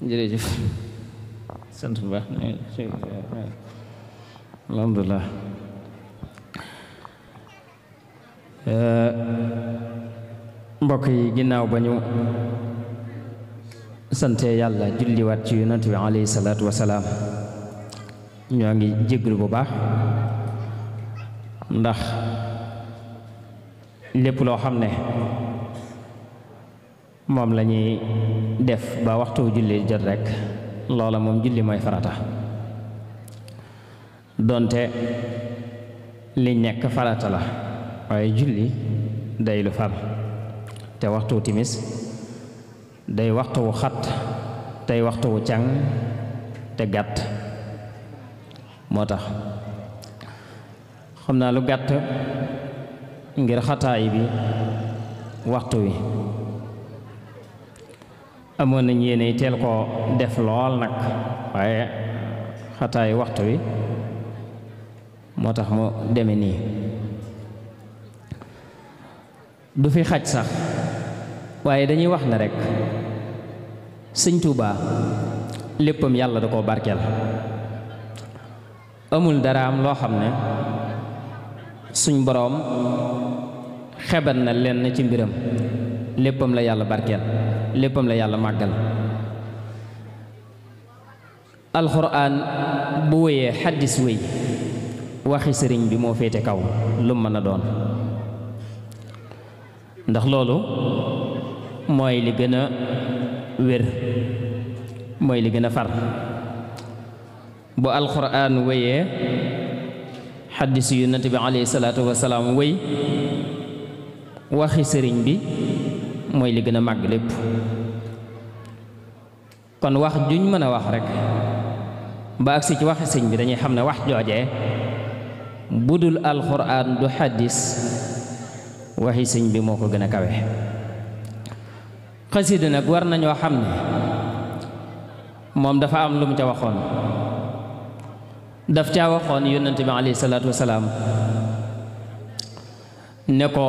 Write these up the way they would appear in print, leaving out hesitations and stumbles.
jërëjëf sant bu baax alhamdulilah mbokk yi ginnaaw ba ñu sante yàlla julliwaat ci yonent bi alayhi salaatu wasalaam ñoo ngi jégalu bu baax ndax lépp loo xam ne moom la ñuy def ba waxtu julli jot rekk loola moom julli mooy farata donte li nekk farata la waaye julli day lu far te waxtu timis day waxtu wu xat tey waxtu wu càng te gàtt moo tax xam naa lu gàtt ngir xataay bi waxtu wi amoon nañ yéene teel koo def lool nag waaye xataay waxtu wi moo tax mu deme nii du fi xaj sax waaye dañuy wax ne rekk sëñ Tuubaa léppam yàlla da koo barkeel amul dara am loo xam ne suñ boroom xebat na lenn ci mbiram léppam la yàlla barkeel léppam la yàlla màggal alxuraan bu wéyee xaddis wéy waxi sëriñ bi moo féete kaw lu mën a doon ndax loolu mooy li gën a wér mooy li gën a far bu alxuraan wéyee xaddis yonent bi alayhi salaatu wasalaam wéy waxi sëriñ bi mooy li gën a màgg lépp kon wax juñ mën a wax rekk ba agsi ci waxi sëriñ bi dañuy xam ne wax joojee bu dul alxuraan du xaddis waxi sëriñ bi moo ko gën a kawe xasida nag war nañoo xam ne moom dafa am lu mu ca waxoon daf caa waxoon yonent bi alayhi salaatu wasalaam ne ko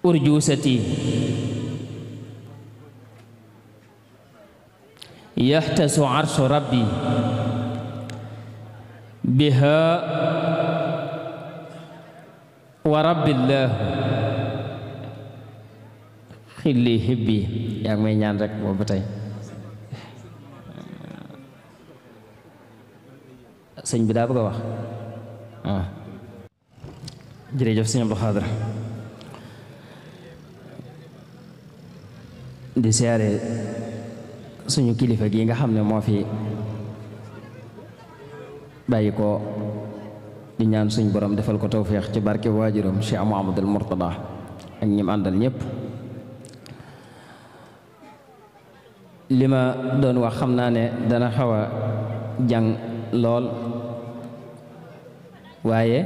urjuusati yaxtasu arshu rabbi biha wa rabbillahu xilli hibbi yaa ngi may ñaan rek boobu tey sëñ bi daa bëgg a wax jërëjëf sëñ Abdou Khadre di siyaare suñu kilifa gi nga xam ne moo fi bàyyi ko di ñaan suñ borom defal ko tawféex ci barke waajuram Cheikh Mouhamadoul Mourtada ak ñim àndal ñépp li ma doon wax xam naa ne dana xaw a jàng lool waaye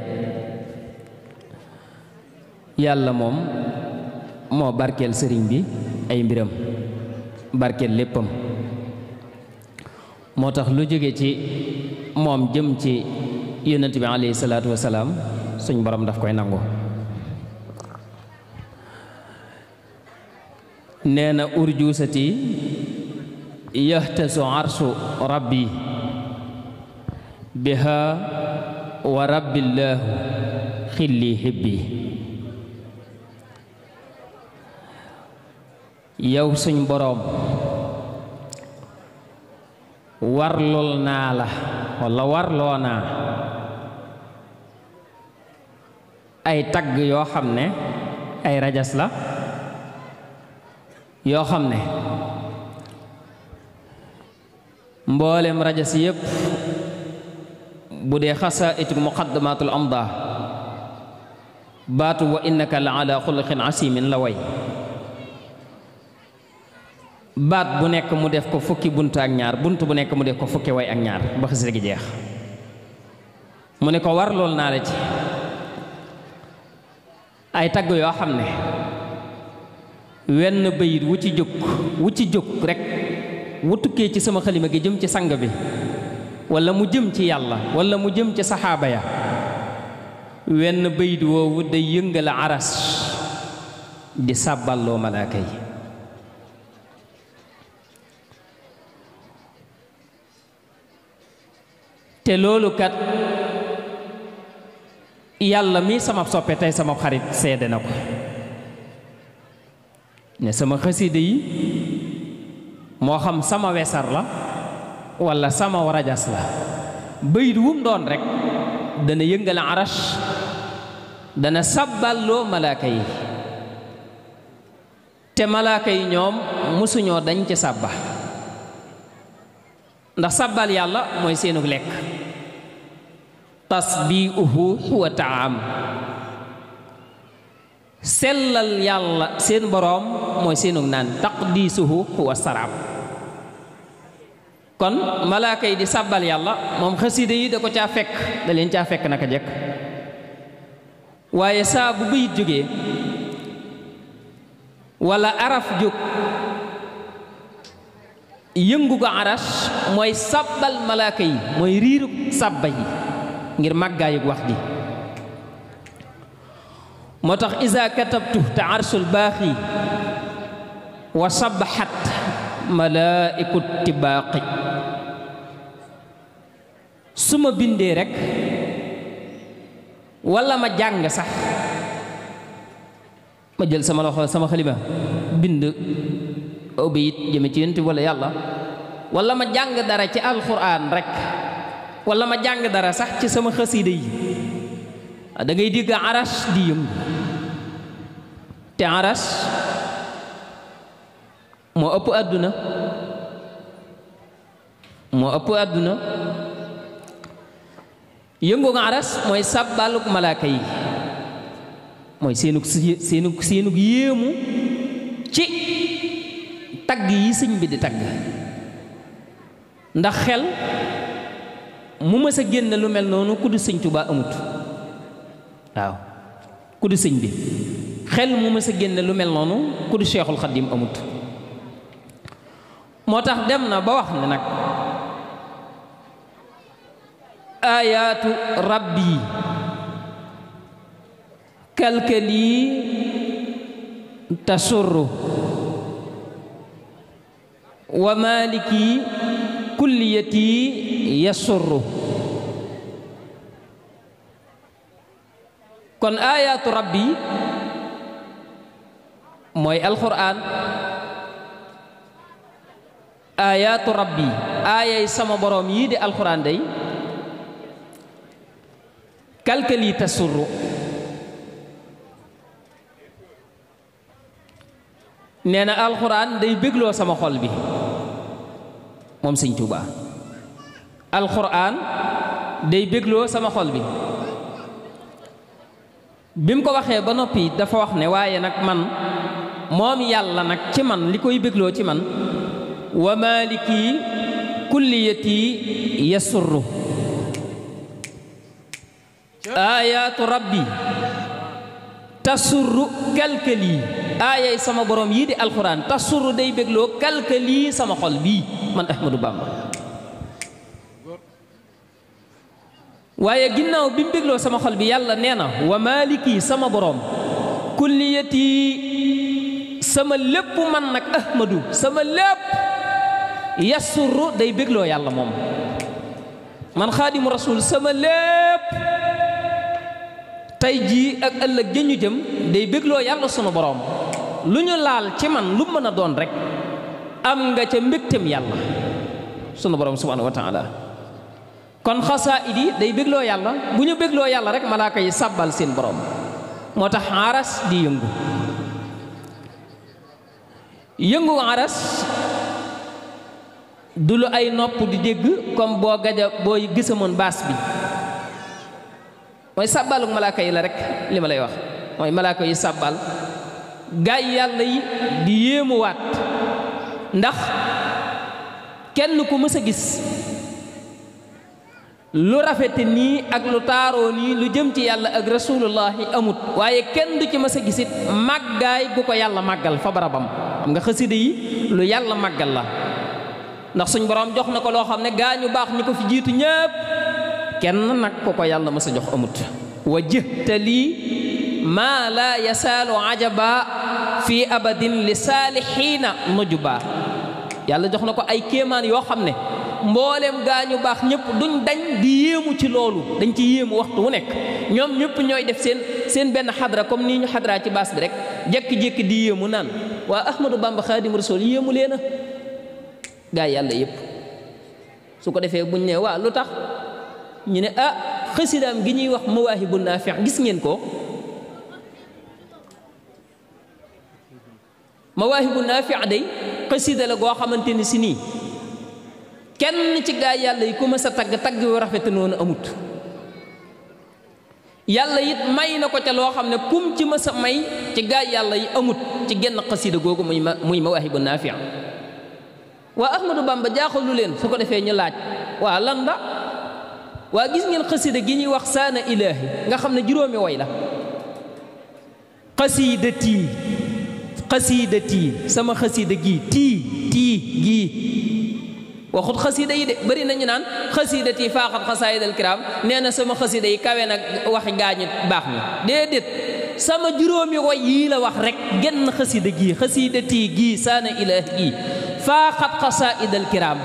yàlla moom moo barkeel sëriñ bi ay mbiram barkeel léppam moo tax lu jóge ci moom jëm ci yonent bi alayhi salaatu wasalaam suñ borom daf koy nangu nee na urjuusati yaxtasu arshu rabbi biha wa rabbillahu xilli hibbi yow suñ boroom warlul naa la walla warloo naa ay tagg yoo xam ne ay rajas la yoo xam ne mboolem rajas yépp bu dee xasaitu muqaddamatul amda baatu wa innaka la ala xuluqin asimin la way baat bu nekk mu def ko fukki bunt ak ñaar bunt bu nekk mu def ko fukki way ak ñaar ba xasida gi jeex mu ne ko war lool naa la ci ay tagg yoo xam ne wenn bayit wu ci jóg rek wu tukkee ci sama xalima gi jëm ci sang bi walla mu jëm ci yàlla walla mu jëm ci saxaaba ya wenn bayit woowu day yëngal aras di sàbballoo malaaka yi te loolu kat yàlla mi sama soppe tey sama xarit seede na ko ne sama xasida yi moo xam sama wesar la walla sama warajas la bayit wum doon rekk dana yëngal arash dana sabballoo malaaka yi te malaaka yi ñoom mësuñoo dañ ci sàbba ndax sàbbal yàlla mooy seenug lekk tasbihuhu huwa taam sellal yàlla seen boroom mooy seenug naan taqdiisuhu huwa saraab kon malaaka yi di sàbbal yàlla moom xasida yi da ko caa fekk da leen caa fekk naka jekk waaye saa bu bayit jógee walla araf jóg yëngu ko arash mooy sàbbal malaaka yi mooy riiru sàbba yi ngir màggaayug wax ji moo tax isa katabtu te arsul baaxi wa sabaxat malaa'iku tibaaqi su ma bindee rekk walla ma jàng sax ma jël sama loxo sama xalima bind aw bayit jëme ci yonent walla yàlla walla ma jàng dara ci alxuraan rekk walla ma jàng dara sax ci sama xasiida yi da ngay dégg arash di yëngu te arash moo ëpp àdduna yëngu nga aras mooy sàbbaluk malaaka yi mooy seenug yéemu ci tagg yi sëñ bi di tagg ndax xel mu mës a génn lu mel noonu ku du sëñ Tuubaa amut waaw ku du sëñ bi xel mu mës a génn lu mel noonu ku du Seexul Xadiim amut moo tax dem na ba wax ne nag ayaatu rabbi kalkali tasurru wa maliki kulliyati yasurru kon ayaatu rabbi mooy alquran ayaatu rabbi aayay sama boroom yii di alquran day kalkali tasurru nee na alxuraan day bégloo sama xol bi moom sëñ Tuubaa alxuraan day bégloo sama xol bi bi mu ko waxee ba noppi dafa wax ne waaye nag man moom yàlla nag ci man li koy bégloo ci man wa maliki kulliyati yasurru ayaatu rabbi tasurru kalkali aayay sama borom yii di alxuraan tasurru day bégloo kalkali sama xol bii man Ahmadou Bamba waaye ginnaaw bi mu bégloo sama xol bi yàlla nee na wa maliki sama borom kulliyati sama lépp man nag Ahmadou sama lépp yasurru day bégloo yàlla moom man xaadimu rasul sama lépp tey jii ak ëllëg jëñu jëm day bégloo yàlla sunu boroom lu ñu laal ci man lu mën a doon rek am nga ca mbégtem yàlla sunu boroom subhaanahu wa taala kon xasaayid yi day bégloo yàlla bu ñu bégloo yàlla rek malaaka yi sàbbal seen boroom moo tax aras di yëngu aras du lu ay nopp di dégg comme boo gisamoon baas bi mooy sàbbaluk malaaka yi la rek li ma lay wax mooy malaaka yi sàbbal gaay yàlla yi di yéemuwaat ndax kenn ku mës a gis lu rafete nii ak lu taaroo nii lu jëm ci yàlla ak rasulullahi amut waaye kenn du ci mës a gisit màggaay gu ko yàlla màggal fa barabam xam nga xasida yi lu yàlla màggal la ndax suñ borom jox na ko loo xam ne gaa ñu baax ñi ko fi jiitu ñépp kenn nag ku ko yàlla mës a jox amut wa jëhta lii maa laa yasaalu ajaba fii abadin li saalihiina nujuba yàlla jox na ko ay kéemaan yoo xam ne mboolem gaañu baax ñëpp duñ dañ di yéemu ci loolu dañ ci yéemu waxtu wu nekk ñoom ñëpp ñooy def seen benn xadra comme nii ñu xadraa ci baas bi rek jékki-jékki di yéemu naan waa Ahmadou Bamba Xaadimu Rasuul yéemu leen a gaa yàlla yëpp su ko defee buñ ne waa lu tax ñu ne xasidaam gi ñuy wax Mawaahibu Naafi' gis ngeen ko Mawaahibu Naafi' day xasida la goo xamante ni si nii kenn ci gaa yàlla yi ku ma sa tagg yu rafet noonu amut yàlla it may na ko ca loo xam ne kum ci ma sa may ci gaa yàlla yi amut ci genn xasida googu muy Mawaahibu Naafi' waa Ahmadou Bamba jaaxalu leen su ko defee ñu laaj waa lan la waa gis ngeen xasida gi ñuy wax saana ilaahi nga xam ne juróomi woy la xasiidati sama xasida gii tii gii waxut xasida yi de bari nañu naan xasiidati faaxat xasaayidal kiraam nee na sama xasida yi kawe nag waxi gaañu baax ñi déedéet sama juróomi woy yii la wax rek genn xasida gii xasiidati gii saana ilaahi gii faaxat xasaayidal kiraam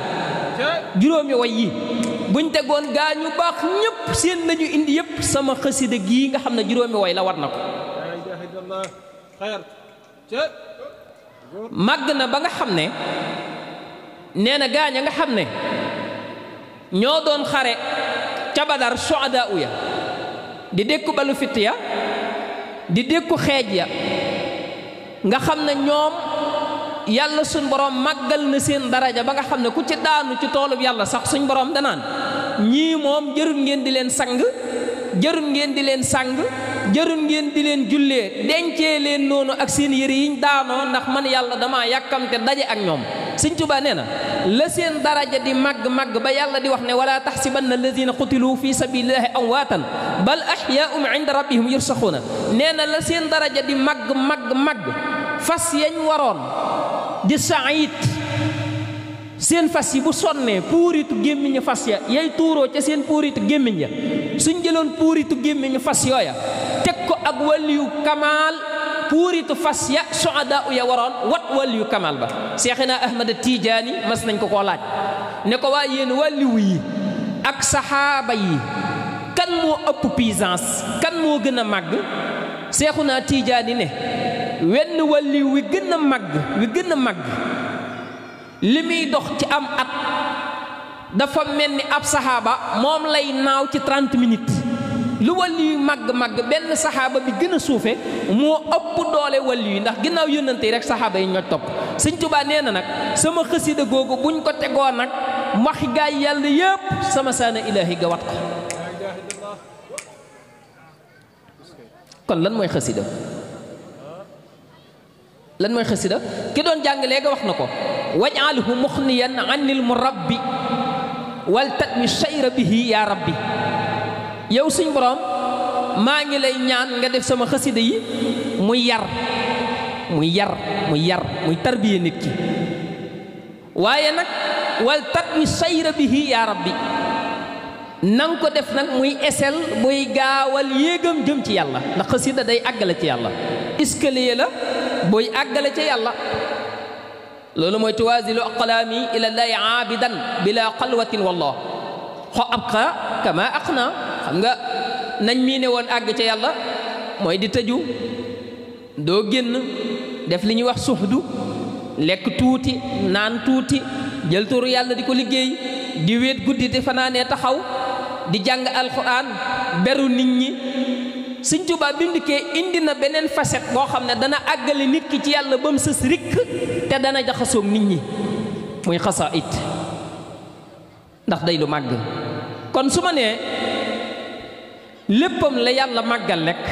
juróomi woy yi buñ tegoon gaañu baax ñëpp seen lañu indi yëpp sama xasida gii nga xam ne juróomi woy la war na ko màgg na ba nga xam ne nee na gaaña nga xam ne ñoo doon xare ca Badar suhadaa ya di dékku balu fitt ya di dékku xeej ya nga xam ne ñoom yàlla suñ borom màggal na seen daraja ba nga xam ne ku ci daanu ci toolub yàlla sax suñ borom danaan ñii moom jërul ngeen di leen sang jërul ngeen di leen sang jërul ngeen di leen jullee dencee leen noonu ak seen yëre yiñ daanoo ndax man yàlla dama yàkkamte daje ak ñoom Sëñ Tuubaa nee na la seen daraja di màgg ba yàlla di wax ne wala taxsibanna alladina qutilu fi sabilillahi amwaatan bal ahyaa'un inda rabbihim yursaxuuna nee na la seen daraja di màgg fas yañ waroon di saayit seen fas yi bu sonnee puuritu gémmiñu fas ya yay tuuroo ca seen puuritu gémmiñ ya suñ jëloon puuritu gémmiñu fas yooya teg ko ak waliyu kamaal puuritu fas ya suhadaa ya waroon wat waliyu kamaal ba Seexina Ahmad Tijaani mas nañ ko koo laaj ne ko waa yéen waliwu yi ak saxaaba yi kan moo ëpp puissance kan moo gën a màgg Seexuna Tijaani ne wenn waliw wi gën a màgg li muy dox ci am at dafa mel ni ab saxaaba moom lay naaw ci 30 minutes lu waliw màgg benn saxaaba bi gën a suufe moo ëpp doole waliw yi ndax ginnaaw yónnante yi rek saxaaba yi ñoo topp Sëñ Tuubaa nee na nag sama xasida googu buñ ko tegoo nag waxi gaay yàlla yépp sama saana ilaahi ga wat ko kon lan mooy xasida ki doon jàng léegi wax na ko waj'alhu muxniyan anil murabbi wal tatmi shayra bihi ya rabbi yow suñ borom maa ngi lay ñaan nga def sama xasida yi muy tarbiya nit ki waaye nag wal tatmi shayra bihi ya rabbi nang ko def nag muy esel muy gaawal yéegam jëm ci yàlla ndax xasida day àggale ci yàlla escalier la booy àggale ca yàlla loolu mooy tuwaasilu aqlaami ilallaahi aabidan bila xalwatin wallah xo abqa kama aqna xam nga nañ mii ne woon àgg ca yàlla mooy di tëju doo génn def li ñuy wax suxdu lekk tuuti naan tuuti jël turu yàlla di ko liggéey di wéet guddi te fanaanee taxaw di jàng alxuraan beru nit ñi Sëñ Tuubaa bi mu dikkee indi na beneen facette boo xam ne dana àggale nit ki ci yàlla ba mu sës rikk te dana jaxasoog nit ñi muy xasaayid ndax day lu màgg kon su ma nee léppam la yàlla màggal lekk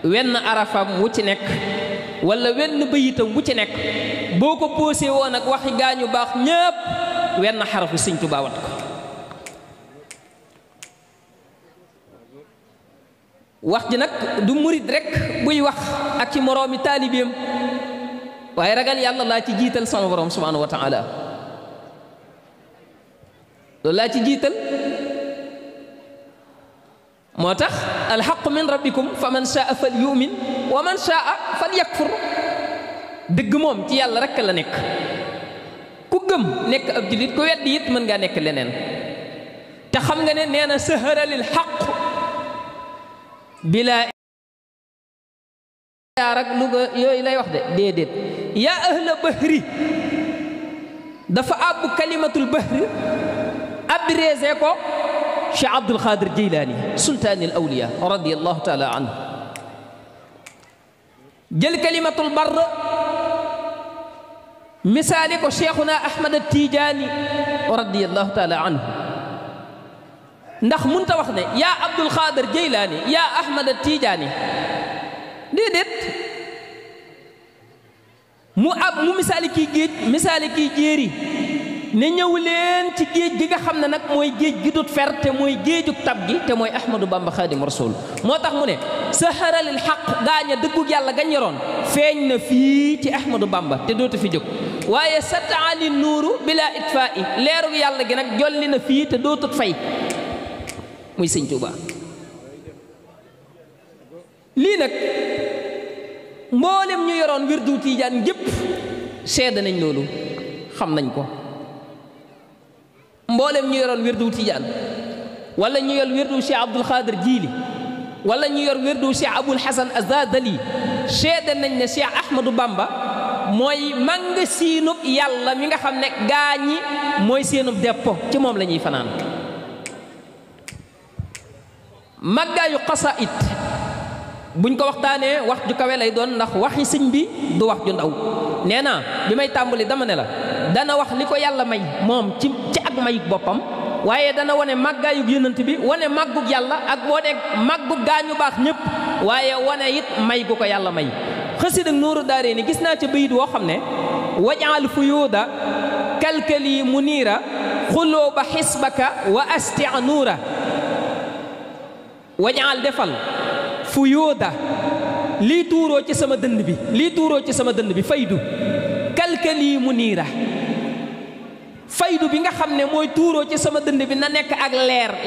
wenn arafam wu ci nekk wala wenn bayitam wu ci nekk boo ko posé woon ak waxi gaañu baax ñépp wenn xarafu Sëñ Tuubaa wat ko wax ji nag du murit rek buy wax ak ci moroomi taalibeem waaye ragal yàlla laa ci jiital sama borom subhanahu wa taala loolu laa ci jiital moo tax alxaqu min rabbikum fa man shaa fal yumin wa man shaa fal yakfur dëgg moom ci yàlla rek la nekk ku gëm nekk ab jullit ku weddi it mën ngaa nekk leneen te xam nga ne nee na sahara lil xaq bila yaar ak Louga yooyu lay wax de déedéet yaa ahla bahri dafa àbbu kalimatul bahri abréger ko Cheikh Abdul Xaadir Jeylaani sultaani al awliya radiyallahu taala anhu jël kalimatul barr misaali ko Cheikhuna Ahmad Tijaani radiyallahu taala anhu ndax munta wax ne yaa Abdul Xaadir Jeylaani yaa Ahmad Tijaani déedéet mu misaali kii géej misaali kii jéeri ne ñëw leen ci géej gi nga xam ne nag mooy géej gi dut fer te mooy géejug tab gi te mooy Ahmadou Bamba Xaadimu Rasuul moo tax mu ne sahara lil xaq gaaña dëggug yàlla gañ yoroon feeñ na fii ci Ahmadou Bamba te dootu fi jóg waaye sataali nuuru bila itfaa i leerug yàlla gi nag jolli na fii te dootut fay muy Sëñ Tuubaa lii nag mboolem ñu yoroon wirdu Tiijaan gépp seede nañ loolu xam nañ ko mboolem ñu yoroon wirdu Tijaan wala ñu yor wirdu Cheikh Abdul Xaadir Jiili wala ñu yor wirdu Cheikh Abul Hasan Azadali seede nañ ne Cheikh Ahmadou Bamba mooy mang siinub yàlla mi nga xam ne gaañi mooy seenub deppo ci moom la ñuy fanaan màggaayu xasaayid buñ ko waxtaanee wax ju kawe lay doon ndax waxi sëñ bi du wax ju ndaw nee naa bi may tàmbali dama ne la dana wax li ko yàlla may moom ci ak mayug boppam waaye dana wane màggaayug yonent bi wane màggug yàlla ak wane màggug gaañu baax ñëpp waaye wane it may gu ko yàlla may xasida ak Nuuru Daarayni gis naa ca bayit woo xam ne wajaal fuyuuda kalkali muniira xulooba xisbaka wa asti nuura wajaal defal fuyuuda lii tuuroo ci sama dënd bi lii tuuroo ci sama dënd bi faydu kalkali muniira faydu bi nga xam ne mooy tuuroo ci sama dënd bi na nekk ak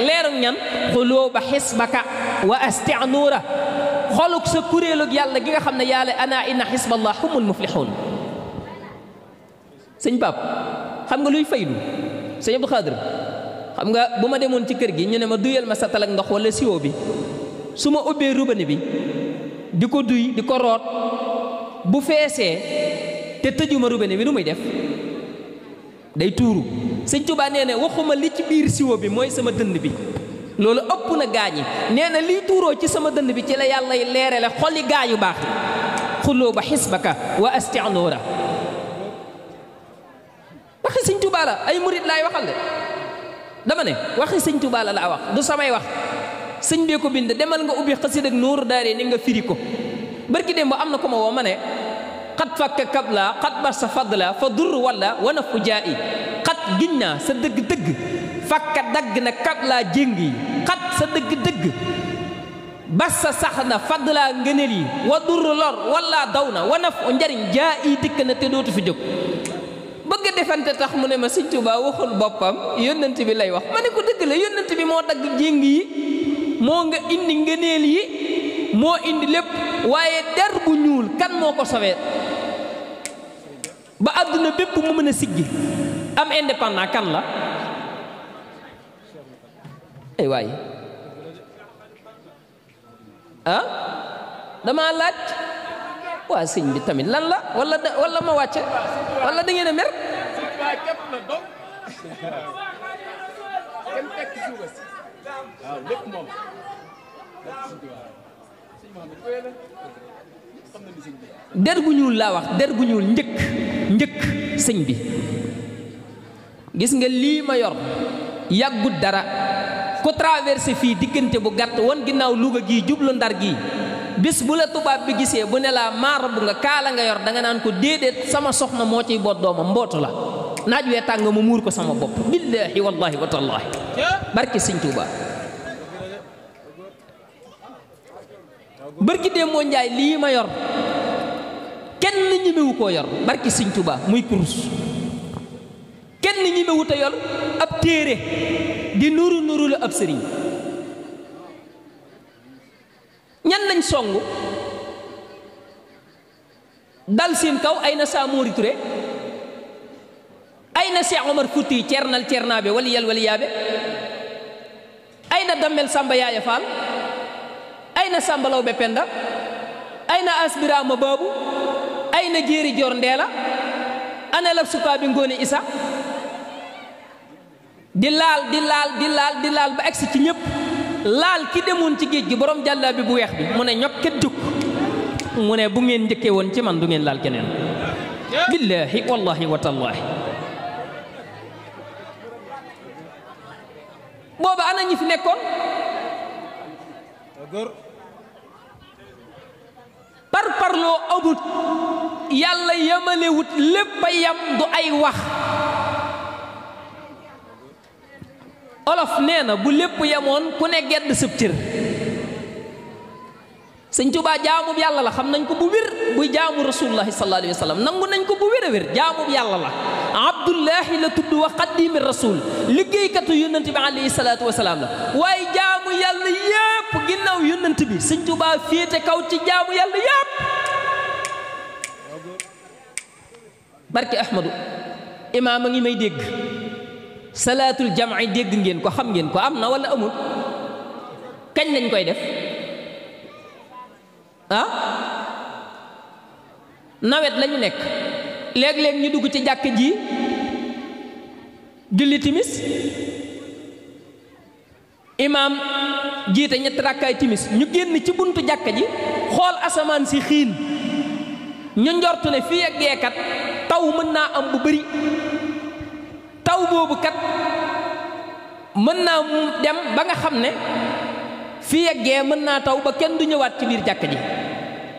leeru ñan xulooba xisbaka wa asti nuura xoluk sa kuréelug yàlla gi nga xam ne yàlla ana inna xisballah humul muflixuun sëñ Pape xam nga luy faydu sëñ Abdou Xaadir xam nga bu ma demoon ci kër gi ñu ne ma duyal ma satal ak ndox wala siwo bi su ma ubbee robinet bi di ko duy di ko root bu feesee te tëjuma robinet bi nu muy def day tuuru sëñ Tuubaa nee na waxuma li ci biir siwo bi mooy sama dënd bi loolu ëpp na gaañi nee na lii tuuroo ci sama dënd bi ci la yàlla leerale xoli gaayu baax yi xulloo ba xisbaka wa asti nuura waxi sëñ Tuubaa la ay murit laay waxal de dama ne waxi sëñ Tuubaa la laa wax du samay wax sëñ bee ko bind demal nga ubbi xasida ak Nuuru Daarayni nga firi ko barki dem ba am na ko ma woo ma ne xat fakka kabla xat bar sa fadla fa dur wala wana fu jaa i xat giñ naa sa dëgg-dëgg fakka dagg na kabla jéng yi xat sa dëgg-dëgg bas sa sax na fadla ngëneel yi wa dur lor wala daw na wana fu njariñ jaa i dikk na te dootu fi jóg bëgg defante tax mu ne ma sëñ Tuubaa waxul boppam yónnent bi lay wax ma ne ko dëgg la yónnent bi moo dagg jéng yi moo nga indi ngëneel yi moo indi lépp waaye der bu ñuul kan moo ko sowee ba àdduna bépp mu mën a siggi am indépendant kan la ay waay ah dama laaj waa sëñ bi tamit lan la wala ma wàcce wala da ngeen a mer der gu ñuul laa wax der gu ñuul njëkk sëñ bi gis nga lii ma yor yàggut dara ku traversé fii diggante bu gàtt wan ginnaaw Louga gii jublu Ndar gii bis bu la tubaab bi gisee bu ne laa maar bu nga kaala nga yor danga naan ko déedéet sama soxna moo ciy boot doomam mbootu la naaj wee tàng ma muur ko sama bopp billaahi wallaahi wa tallaahi barke sëñ Tuubaa barki dee moo njaay lii ma yor kenn ñemewu koo yor barki sëñ Tuubaa muy kurus kenn ñemewut a yor ab téere di nuru la ab sëriñ ñan lañ songu dal seen kaw ay na Samori Touré ay ayna Cheikh Omar Fouti ceernal ceernaaɓe waliyal waliyaaɓe ayna dammel Samba Yaaya Fall ayna Samba Lawbe Penda ayna Asbirama Babu ayna Jéeri Joor Ndeela ana la sukaaɓe Ngoone Isa di laal ba agsi ci ñëpp laal ki demoon ci géej gi borom jàllaabi bu weex bi mu ne ñokket jóg mu ne bu ngeen njëkkee woon ci man du ngeen laal keneen billaahi wallahi wa tallaahi booba ana ñi fi nekkoon parloo amut yàlla yemalewut lépp a yam du ay wax olof nee na bu lépp yemoon ku ne gedd sëb cër sëñ Tuubaa jaamub yàlla la xam nañ ko bu wér buy jaamu rasulullahi sallallahu alayhi wa sallam nangu nañ ko bu wér a wér jaamub yàlla la abdullahi la tudd wa xadimi rasul liggéeykatu yónnant bi alayhi salaatu wa salaam la waaye jaamu yàlla yépp ginnaaw yónnant bi sëñ Tuubaa féete kaw ci jaamu yàlla yépp barke ahmadu imaam a ngi may dégg salaatul jam'i dégg ngeen ko xam ngeen ko am na wala amul kañ lañ koy def nawet lañu nekk léeg-léeg ñu dugg ci jàkk ji julli timis imaam jiite ñetti rakkaay timis ñu génn ci buntu jàkk ji xool asamaan si xiin ñu njortu ne fii ak geekat taw mën naa am bu bari taw boobu kat mën naa dem ba nga xam ne fii ak gee mën naa taw ba kenn du ñëwaat ci biir jàkk ji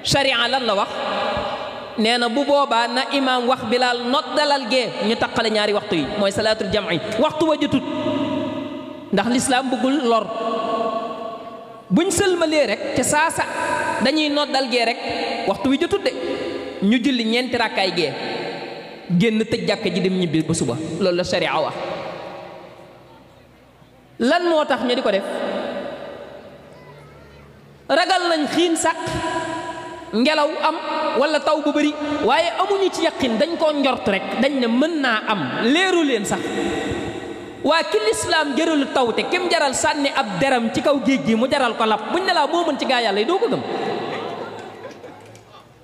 sharia lan la wax nee na bu boobaa na imaam wax bilaal noddalal gee ñu taqale ñaari waxtu yi mooy salaatul jam'i waxtu wa jotut ndax lislaam bëggul lor buñ sëlmalee rek te saasa dañuy noddal gee rek waxtu wi jotut de ñu julli ñeenti rakkaay gee génn tëj jàkk ji dem ñibbi ba suba loolu la sharia wax lan moo tax ñu di ko def ragal nañ xiin sàq ngelaw am wala taw bu bari waaye amuñu ci yaqin dañ koo njort rek dañ ne mën naa am leeru leen sax waa ki lislaam jëralu taw te kim jaral sànni ab deram ci kaw géej gi mu jaral ko lab buñ ne laa moo mën ci gaa yàlla yi doo ko gëm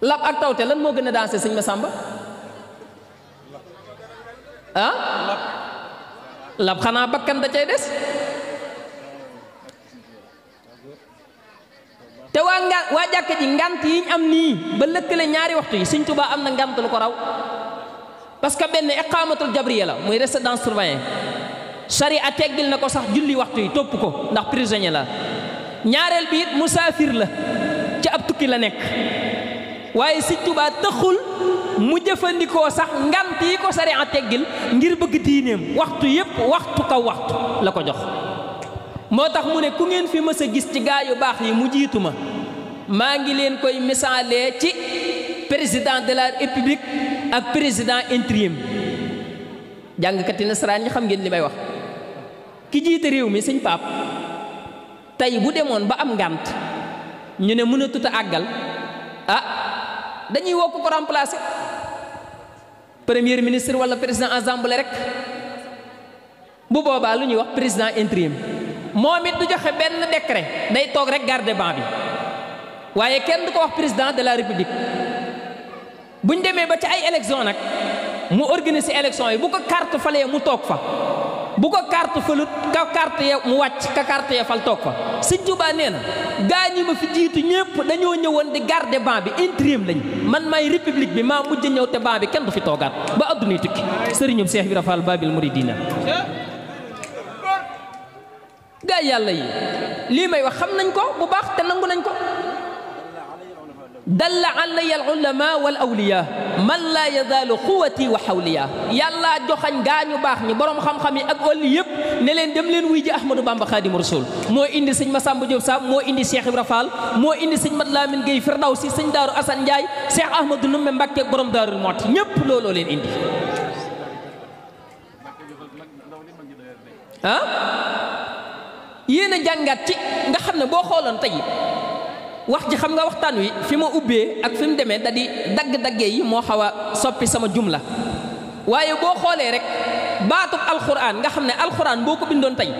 lab ak taw te lan moo gën a dansé sëñ Masamba lab xanaa bakkan da cay des te waa jàkka ji ngant yiñ am nii ba lëkkale ñaari waxtu yi sëñ Tuubaa am na ngant lu ko raw parce que benn iqaamatul jabriya la muy résidence surveillée sharia teggil na ko sax julli waxtu yi topp ko ndax prisonnier la ñaareel bi it musaafir la ci ab tukki la nekk waaye sëñ Tuubaa taxul mu jëfandikoo sax ngant yi ko sharia teggil ngir bëgg diineem waxtu yépp waxtu kaw waxtu la ko jox moo tax mu ne ku ngeen fi mës a gis ci gaa yu baax yi mu jiitu ma maa ngi leen koy misaalee ci président de la république ak président intérim jàngkati nasaraan ñi xam ngeen li may wax ki jiite réew mi sëñ Paap tey bu demoon ba am ngànt ñu ne mën a tut a àggal dañuy woo ko remplacer premier ministre wala président assemblée rek bu boobaa lu ñuy wax président intérim moom it du joxe benn décret day toog rek garder banc bi waaye kenn du ko wax président de la république buñ demee ba ci ay élection nag mu organiser élection yi bu ko carte falee mu toog fa bu ko carte falut ka carte ya mu wàcc ka carte ya fal toog fa sëñ Tuubaa nee na gaa ñi ma fi jiitu ñépp dañoo ñëwoon di garder banc bi intérim lañ man maay république bi maa mujj ñëw te banc bi kenn du fi toogaat ba addunay tukki sëriñum Cheikh Ibra Fall Babil Mouridina gaa yàlla yi lii may wax xam nañ ko bu baax te nangu nañ ko dalla alaya al ulama wal awliya man laa yazaalu quwati wa xawliya yàlla joxañ gaa ñu baax ñi boroom xam-xam yi ak wàllu yëpp ne leen dem leen wuy ji Ahmadou Bamba Xaadimu Rasuul moo indi sëñ Massamba Diop Samb moo indi Cheikh Ibra Fall moo indi sëñ Mat Lamin Gueye Firdawsi sëñ Daaru Asan Njaay Cheikh Ahmadou Numbe Mbàkke borom Daarul Mooti ñépp looloo leen indi yéen a jàngat ci nga xam ne boo xooloon tey wax ji xam nga waxtaan wi fi ma ubbee ak fi mu demee da di dagg-daggee yi moo xaw a soppi sama jumla waaye boo xoolee rek baatub alxuraan nga xam ne alxuraan boo ko bindoon tey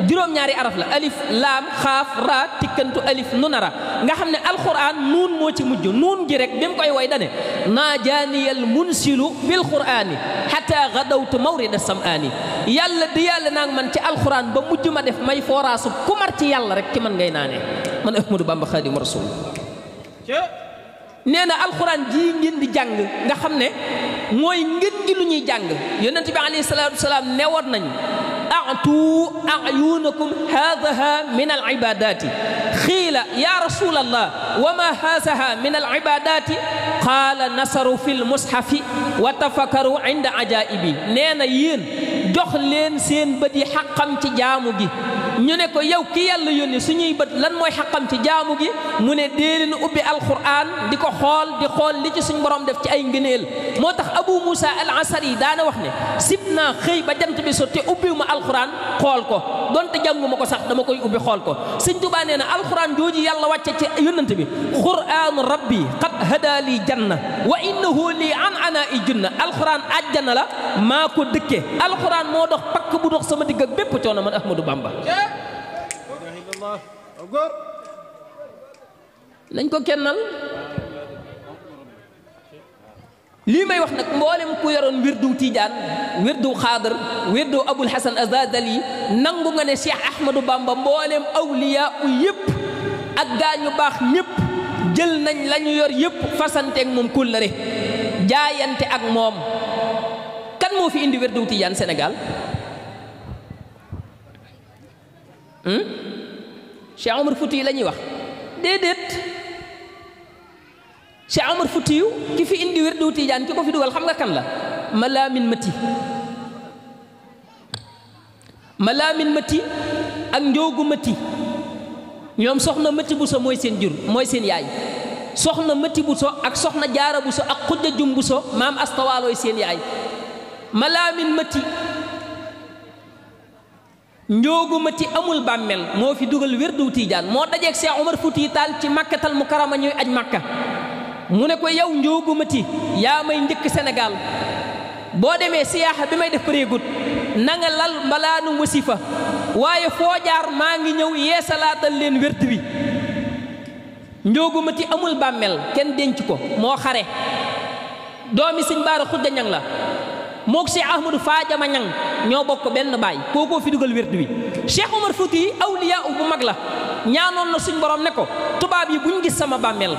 juróom-ñaari araf la alif laam xaaf ra tikkantu alif nunara nga xam ne alxuraan nuun moo ci mujj nuun ji rek bi mu koy way dane naajaaniyal munsilu bil quraani xata gadawtu mawrida samaani yàlla di yàlla naag man ci alxuraan ba mujj ma def may fooraasu ku mar ci yàlla rek ci man ngay naanee man Ahmadou Bamba Xaadimu Rasuul nee na alxuraan jii ngeen di jàng nga xam ne mooy ngeen gi lu ñuy jàng yonent bi alayhi salaatu wasalaam newoon nañu a'tu a'yunakum haadaha min al ibadati xiila ya rasulallah wa ma haasaha min al ibadati qaala nasaru fi l mushafi wa tafakkaru inda ajaibi nee na yéen jox leen seen bët yi xaqam ci jaamu gi ñu ne ko yow ki yàlla yónni suñuy bët lan mooy xaqam ci jaamu gi mu ne dee leen ubbi alquran di ko xool li ci suñ borom def ci ay ngëneel moo tax Abu Musa al Asari daana wax ne sib naa xëy ba jant bi so te ubbiwu ma alquran xool ko donte jànguma ko sax dama koy ubbi xool ko Sëñ Tuubaa nee na alquran jooju yàlla wàcce ci yónnant bi qur'aanu rabbi qad hada li janna wa innahu li an ana i junna alquran àjjana la maa ko dëkke alquran moo dox pakk bu dox sama digg ak bépp coono man Ahmadou Bamba nañ ko kennal lii may wax nag mboolem ku yoroon wirdu Tijaan wirdu Xaadar wirdu Abul Hasan Azadali nangu nga ne Cheikh Ahmadou Bamba mboolem awliya u yëpp ak gaañu baax ñëpp jël nañ la ñu yor yëpp fasanteeg moom kóllëre jaayante ak moom kan moo fi indi wirdu Tijaan Sénégal Cheikh Omar Fouti la ñuy wax déedéet Cheikh Omar Fouti ki fi indi wirdu Tijaan ki ko fi dugal xam nga kan la Malaamin Mati ak Njoogu Mati ñoom soxna Mati Buso mooy seen jur mooy seen yaay soxna Mati Buso ak soxna Jaara Buso ak Xujja Jum Buso maam astawaalooy seen yaay Malaamin Mati Njoogu Mati amul bàmmeel moo fi dugal wirdu Tijaan moo dajeeg Cheikh Omar Fouti Taal ci Makkatal Mukarrama ñuy aj Makka mu ne ko yow Njoogu Mati yaa may njëkk Sénégal boo demee siyaaxa bi may def pareegut na nga lal mbalaanu wasifa waaye foo jaar maa ngi ñëw yeesalaatal leen wird wi Njoogu Mati amul bàmmeel kenn denc ko moo xare doomi Sëñ Baara Xujja Ñang la mook Cheikh Ahmadou Fadiama Ñang ñoo bokk benn baay kookoo fi dugal wird wi Cheikh Omar Fouti awliya bu mag la ñaanoon na suñ borom ne ko tubaab yi buñ gis sama bàmmeel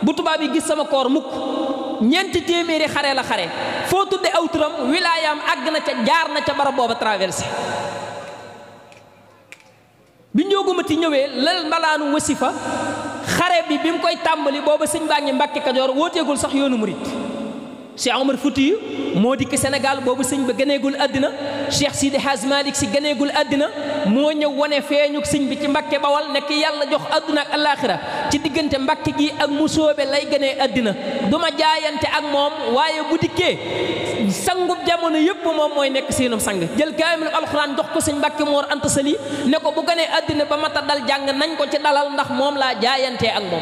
bu tubaab yi gis sama koor mukk ñeenti téeméeri xare la xare foo tudde aw turam wilaayaam àgg na ca jaar na ca barab booba traversé bi Njoogu Mati ñëwee lal mbalaanu wasifa xare bi mu koy tàmbali booba sëñ baa ngi Mbàkke Kajoor wooteegul sax yoonu murit Cheikh Omar Fouti moo dikk Sénégal boobu sëñ ba gëneegul àddina Cheikh Sidi Hadj Malick si gëneegul àddina moo ñëw wane feeñuk sëñ bi ci Mbàkke Bawal nekk yàlla jox àdduna ak alaaxira ci diggante Mbàkke gi ak Musoobe lay gënee àddina duma jaayante ak moom waaye bu dikkee sangub jamono yëpp moom mooy nekk seenum sang jël kaamil alxuraan jox ko sëñ Mbàkke Moor Anta Sali ne ko bu gënee àddina ba mata dal jàng nañ ko ci dalal ndax moom laa jaayantee ak moom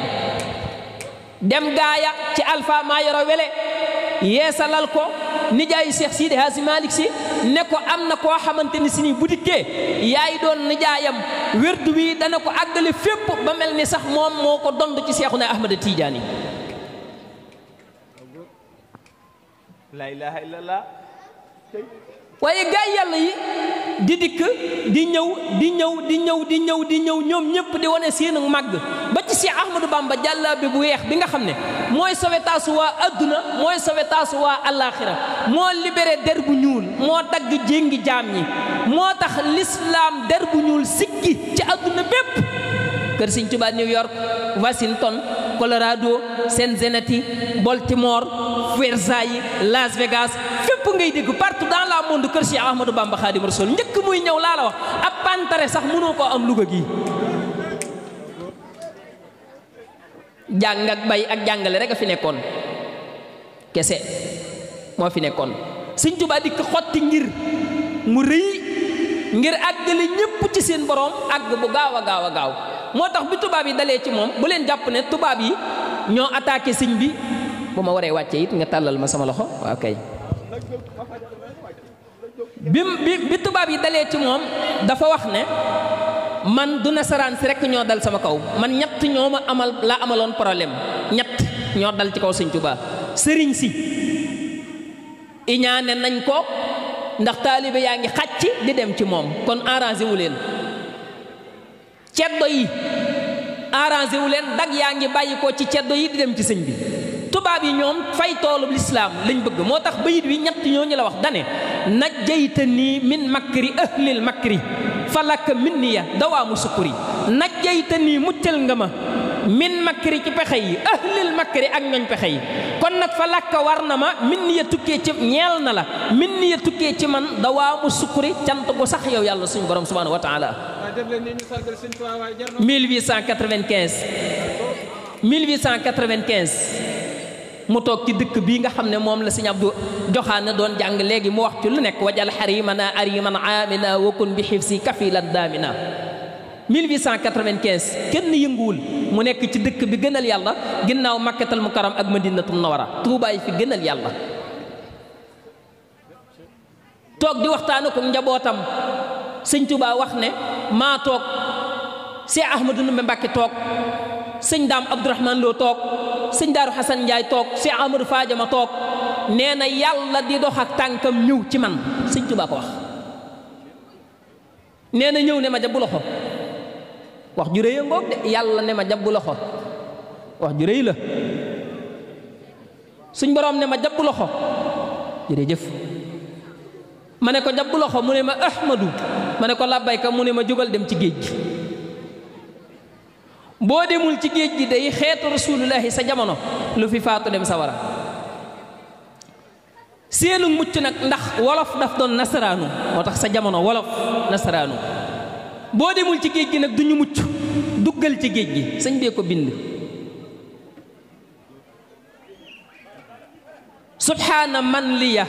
dem gaaya ci Alpha Mayoro Wele yeesalal ko nijaayu Cheikh Sidi Hadji Malick si ne ko am na koo xamante ni si ni bu dikkee yaay doon nijaayam wérdu wi dana ko àggale fépp ba mel ni sax moom moo ko dond ci Seexuna Ahmada Tijaani la ilaha illallah waaye gaay yàlla yi di dikk di ñëw ñoom ñëpp di wane seen màgg ba ci Cheikh Ahmadou Bamba jàllaabe bu weex bi nga xam ne mooy sowetaasu waa adduna mooy sowetaasu waa alaxira moo libéré der bu ñuul moo dagg jéngi jaam ñi moo tax l'islam der bu ñuul siggi ci adduna bépp kër Sëñ Tuubaa New York Washington Colorado Cincinnati Baltimore Versailles Las Vegas fépp ngay dégg partout dans le monde kër Cheikh Ahmadou Bamba Khadim Rasoul njëkk muy ñëw laa la wax ab pantare sax mënoo koo am Louga gi jàng ak bay ak jàngale rek a fi nekkoon kese moo fi nekkoon Sëñ Tuubaa dikk xotti ngir mu rëy ngir àggale ñépp ci seen borom àgg bu gaaw a gaaw moo tax bi tubaab yi dalee ci moom bu leen jàpp ne tubaab yi ñoo attaqué sëñ bi bu ma waree wàcce it nga tàllal ma sama loxo waaw kay bi tubaab yi dalee ci moom dafa wax ne man du nasaraan si rekk ñoo dal sama kaw, man ñett ñoo ma laa amaloon problème, ñett ñoo dal ci kaw Sëñ Tuubaa. sëriñ si iñaane nañ ko ndax taalibe yaa ngi xàcc di dem ci moom, kon arrangé wu leen. ceddo yi arrangé wu leen, dag yaa ngi bàyyi ko ci ceddo yi di dem ci sëñ bi. tubaab yi ñoom fay toolub lislaam lañ bëgg, moo tax bayit wi ñett ñooñu la wax, dane najjaytanii min makri ahlil makri falaka minniya dawaamu sukkuri. najjaytanii muccal nga ma min makri ci pexe yi ahlil makri ak ñooñ pexe yi, kon nag falaka war na ma minniya tukkee ci ñeel na la minniya tukkee ci man dawaamu sukkuri, cant gu sax yow yàlla suñu borom subhanahu wa taala. 1895 mu toog ci dëkk bii nga xam ne moom la Sëñ Abdou Joxaane doon jàng léegi, mu wax ci lu nekk wajal xarimana ariman amina wakun bi xifsi kafilan damina. 1895 kenn yënguwul, mu nekk ci dëkk bi gënal yàlla ginnaaw makkatal mukarram ak madinatul munawwara, Tuubaa yi fi gënal yàlla. toog di waxtaanu ko njabootam. Sëñ Tuubaa wax ne maa toog, Cheikh Ahmadou Ndumbe Mbàkke toog, sëñ Daam Abdourahmane Lo toog, sëñ Daaru Xasan Njaay toog, Cheikh Amadou Fadiama toog, nee na yàlla di dox ak tànkam ñëw ci man. Sëñ Tuubaa ko wax, nee na ñëw ne ma jabbu loxo, wax ju rëy a ngoog de, yàlla ne ma jabbu loxo, wax ju rëy la. suñ boroom ne ma jabbu loxo, jërëjëf. ma ne ko jabbu loxo, mu ne ma Ahmadu, ma ne ko labbayka, mu ne ma jógal dem ci géej gi. boo demul ci géej gi day xeetu rasulullahi sa jamono lu fi faatu dem sawara. seenu mucc nag ndax wolof daf doon nasaraanu, moo tax sa jamono wolof nasaraanu. boo demul ci géej gi nag duñu mucc, duggal ci géej gi, sëñ bee ko bind. subhaana man liya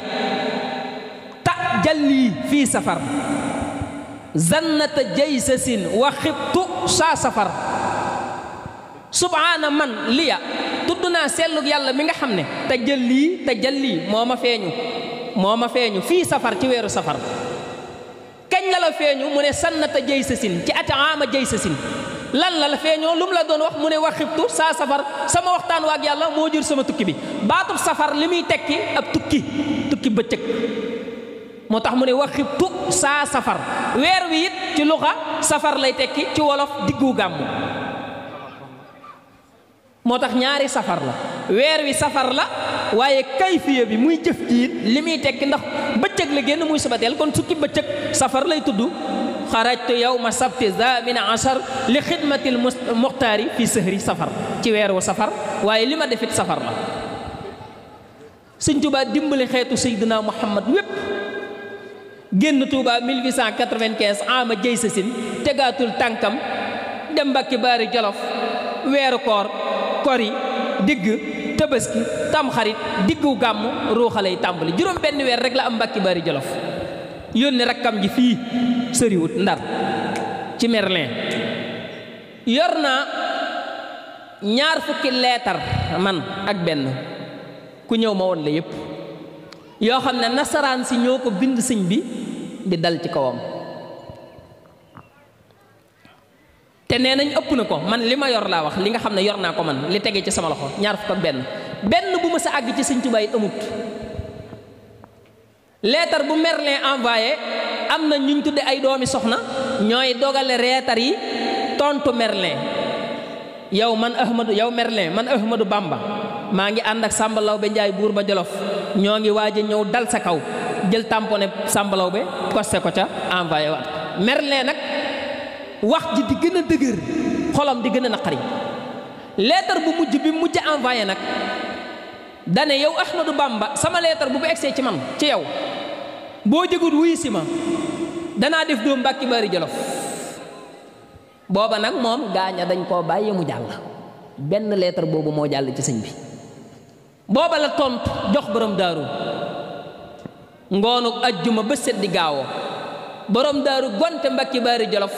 tajalli fii safar zannata jaysasin wa xibtu saa safar. subhaana man liya tudd naa sellug yàlla mi nga xam ne tajalli moo ma feeñu fii safar ci weeru safar. kañ la la feeñu mu ne sannata jaysasin ci ati ama jaysasin. lan la feeñoo lu mu la doon wax mu ne waxibtu saa safar, sama waxtaan waak yàlla moo jur sama tukki bi. baatub safar li muy tekki ab tukki bëccëg, moo tax mu ne waxibtu saa safar. weer wi it ci luxa safar lay tekki, ci wolof diggu gàmmu. moo tax ñaari safar la, weer wi safar la, waaye kayfiya bi muy jëf ji it li muy tekki ndax bëccëg la génn muy subateel, kon tukki bëccëg safar lay tudd. xarajtu yawma sabti zamina ashar li xidmatil muxtaari fi sëhri safar, ci weer wu safar, waaye li ma defit safar la. Sëñ Tuubaa dimbali xeetu Seydina Muhammad wépp. génn Tuubaa 1895 ama jëy sa sin, tegaatul tànkam dem Mbàkke Baari Jolof, weeru koor, kori, digg, tabaski, tamxarit, diggu gàmmu, ruuxalay tàmbali. juróom benn weer rek la am Mbàkke Baari Jolof. yónni rakkam ji fii sëriwut Ndar ci Merlin. yor naa 20 leetar man ak benn, ku ñëw ma woon la yépp, yoo xam ne nasaraan si ñoo ko bind sëñ bi di dal ci kawam. te nee nañ ëpp na ko, man li ma yor laa wax, li nga xam ne yor naa ko man, li tege ci sama loxo 20 ak benn bu ma sa àgg ci Sëñ Tuubaa it amut. leetar bu Merlin envoyé am na ñu tudde ay doomi soxna ñooy dogale leetar yi tontu Merlin. yow Merlin man Ahmadou Bamba maa ngi ànd ak Samba Lawbe Njaay buur ba Jolof, ñoo ngi waaj a ñëw dal sa kaw, jël tamponné Samba Lawbe costé ko ca envoyé waat. Merlin nag wax ji di gën a dëgër, xolam di gën a naqari. leetar bu mujj bi mujj envoyé nag dane yow Ahmadou Bamba, sama leetar bu egsee ci man ci yow, boo jëgut wuy si ma danaa def doom Mbàkke Baari Jolof. booba nag moom gaaña dañ koo bàyyi mu jàll, benn leetar boobu moo jàll ci sëñ bi. booba la tontu jox borom daaru ngoonu ajjuma ba set di gaawoo, borom daaru gonte Mbàkke Baari Jolof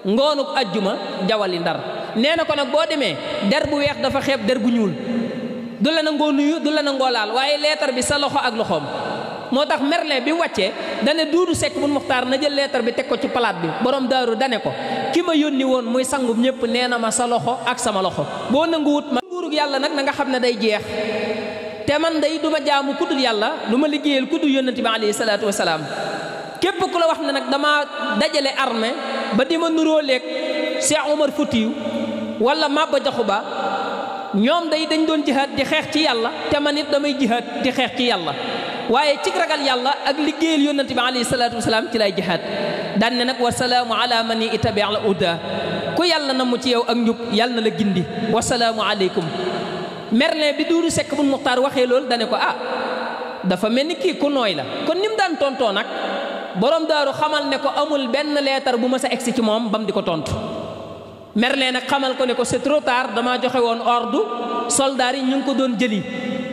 ngoonu ajjuma jawali Ndar. nee na ko nag boo demee der bu weex dafa xeeb der bu ñuul, du la nangoo nuyu du la nangoo laal waaye leetar bi sa loxo ak loxoom. moo tax Merlin bi mu wàccee dane Duudu Sekk bun Muxtaar na jël leetar bi teg ko ci palaat bi borom daaru dane ko ki ma yónni woon muy sangub ñëpp nee na ma sa loxo ak sama loxo boo nanguwut ma nguurug yàlla nag na nga xam ne day jeex te man day du ma jaamu kuddul yàlla du ma liggéeyal kuddul yónnent bi alayhi salaatu wasalaam képp ku la wax ne nag dama dajale armée ba di ma nuróoleeg Cheikh Omar Foutiyou wala Maba Jaxu Ba ñoom day dañ doon jihaad di xeex ci yàlla te man it damay jihaad di xeex ci yàlla waaye ci ragal yàlla ak liggéeyal yónnent bi alayhi salaatu wasalaam ci lay jihaad daan ne nag wasalaamu ala man ittabi al huda ku yàlla na mu ci yow ak njub yàlla na la gindi wasalaamu aleykum. Merlin bi Duudu Sekk bun Muxtaar waxee loolu dane ko dafa mel ni kii ku nooy la kon ni mu daan tontoo nag borom daaru xamal ne ko amul benn leetar bu ma sa egsi ci moom bam di ko tontu. Merlin nag xamal ko ne ko c'est trop tard damaa joxe woon ordre soldats yi ñu ngi ko doon jëli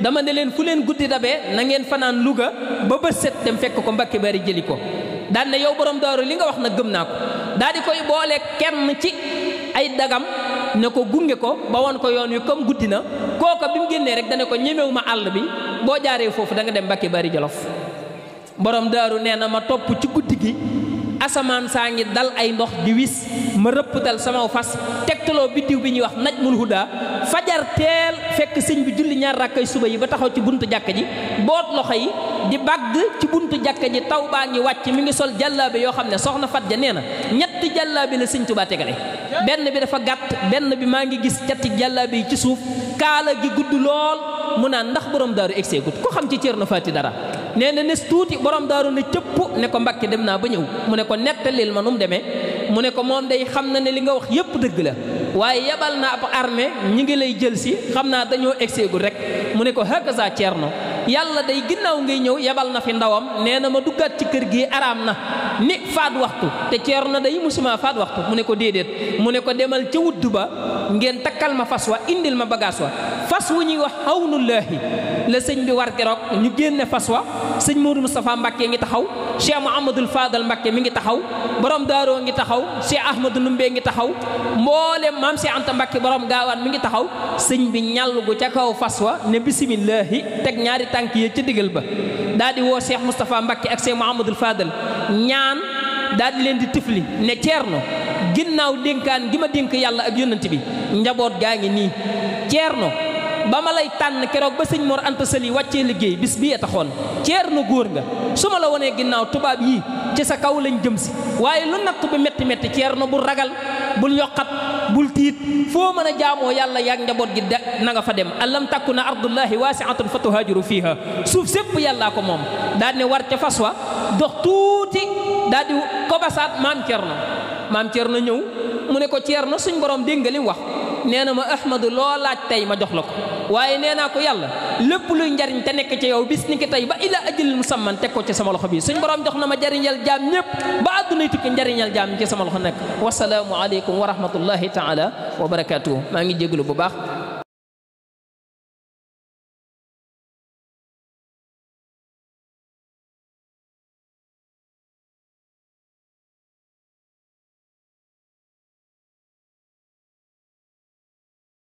dama ne leen fu leen guddi dabee na ngeen fanaan Louga ba bët set dem fekk ko Mbàkke Bari jëli ko. daan ne yow borom daaru li nga wax na gëm naa ko daal di koy boole kenn ci ay dagam ne ko gunge ko ba woon ko yoon wi comme guddi na kooka bi mu génnee rek dane ko ñemewu ma àll bi boo jaaree foofu da nga dem Mbàkke Bari Jolof. borom daaru nee na ma topp ci guddi gi asamaan saa ngi dal ay ndox di wis ma rëpptal sama fas tegtaloo biddiw bi ñuy wax najmul huda fajar teel fekk sëñ bi julli ñaar rakkay suba yi ba taxaw ci buntu jàkka ji boot loxo yi di bagg ci buntu jàkka ji taw baa ngi wàcc mi ngi sol jàllaabe yoo xam ne soxna Fat Ja nee na ñetti jàllaabe la sëñ Tuubaa tegale benn bi dafa gàtt benn bi maa ngi gis cati jàllaabe yi ci suuf kaala gi gudd lool mu naan ndax borom daaru egsee gut ko xam ci Ceerno Faati dara nee na nes tuuti borom daaru ne cëpp ne ko Mbàkke dem naa ba ñëw mu ne ko nettalil ma nu mu demee mu ne ko moom day xam na ne li nga wax yépp dëgg la waaye yebal na ab armée ñi ngi lay jël si xam naa dañoo egseegul rek mu ne ko hakaza Ceerno yàlla day ginnaaw ngay ñëw yebal na fi ndawam nee na ma duggaat ci kër gi araam na ni faat waxtu te Ceerno day musuma faat waxtu mu ne ko déedéet mu ne ko demal ca wudd ba ngeen takkal ma fas wa indil ma bagaas wa fas wu ñuy wax xawnullaahi la sëñ bi war keroog ñu génne fas wa sëñ Modou Moustapha Mbacke ngi taxaw Cheikh Mouhamadoul Fadal Mbacke mi ngi taxaw borom daaroo ngi taxaw Cheikh Ahmadou Ndoumbé ngi taxaw mboolem maam Cheikh Anta Mbacke borom gaawaan mi ngi taxaw sëñ bi ñàll gu ca kaw fas wa ne bisimillahi teg ñaari tànk yi ca digal ba daal di woo Cheikh Moustapha Mbacke ak Cheikh Mouhamadoul Fadal ñaan daal di leen di tifli ne Ceerno ginnaaw dénkaan gi ma dénk yàlla ak yónnant bi njaboot gaa ngi nii Ceerno ba ma lay tànn keroog ba sëñ Mor Anta Sali wàccee liggéey bis bii a taxoon Ceerno góor nga su ma la wanee ginnaaw tubaab yii ci sa kaw lañ jëm si waaye lu natt bi métti métti Ceerno bul ragal bul yokkat bul tiit foo mën a jaamoo yàlla yaag njaboot gi na nga fa dem alam takuna ardullahi waasi'atun fa tuhaajiru fiiha suuf sépp yàllaa ko moom daal ne war ca fas wa dox tuuti daal di kobasaat maam Ceerno ñëw mu ne ko Ceerno suñ borom dégg nga li mu wax nee na ma Ahmadu loo laaj tey ma jox la ko waaye nee naa ko yàlla lépp luy njariñ te nekk ci yow bis ni ki tey ba ila ajalil musamman teg ko ci sama loxo bi suñ borom jox na ma jariñal jaam ñëpp ba àddunay tukki njariñal jaam ci sama loxo nekk wasalaamu aleykum wa rahmatullahi taala wa barakatuhu maa ngi jégalu bu baax